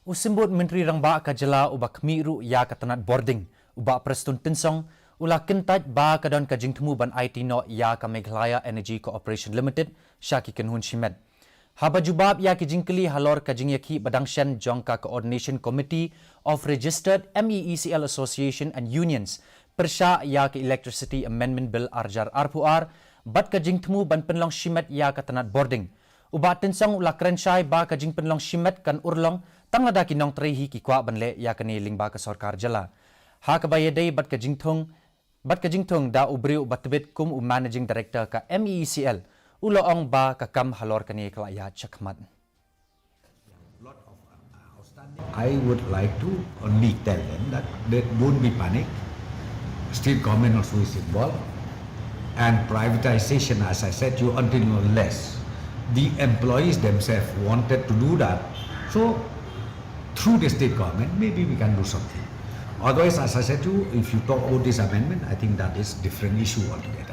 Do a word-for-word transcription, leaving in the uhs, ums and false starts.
U Symbud Myntri Rangbah ka jylla uba khmih ruh ïa ka tnat bording, u Bah Prestone Tynsong, u la kyntait ba ka don ka jingthmu ban aiti noh ïa ka Meghalaya Energy Corporation Limited sha ki kynhun shimet. Haba jubab ïa ki jingkylli halor ka jingïakhih ba dang shen jong ka Coordination Committee of Registered M E E C L Association and Unions pyrshah ïa ka Electricity Amendment Bill ar hajar arphew ar bad ka jingthmu ban pynlong shimet ïa ka tnat bording, u Bah Tynsong u la kren shai ba ka jingpynlong shimet kan urlong tang lada ki nongtrei hi ki kwah ban leh ïa kane lyngba ka sorkar jylla. Ha kaba ïadei bad ka jingthung, bad ka jingthung da u briew uba tbit kum u Managing Director ka M E E C L, u la ong ba ka kam halor kane ka la ïaid shakhmat. I would like to only tell them that they don't be panic. State government also is involved. And privatization, as I said to you, until and unless the employees themselves wanted to do that, so through the state government, maybe we can do something. Otherwise, as I said to you, if you talk about this amendment, I think that is different issue altogether.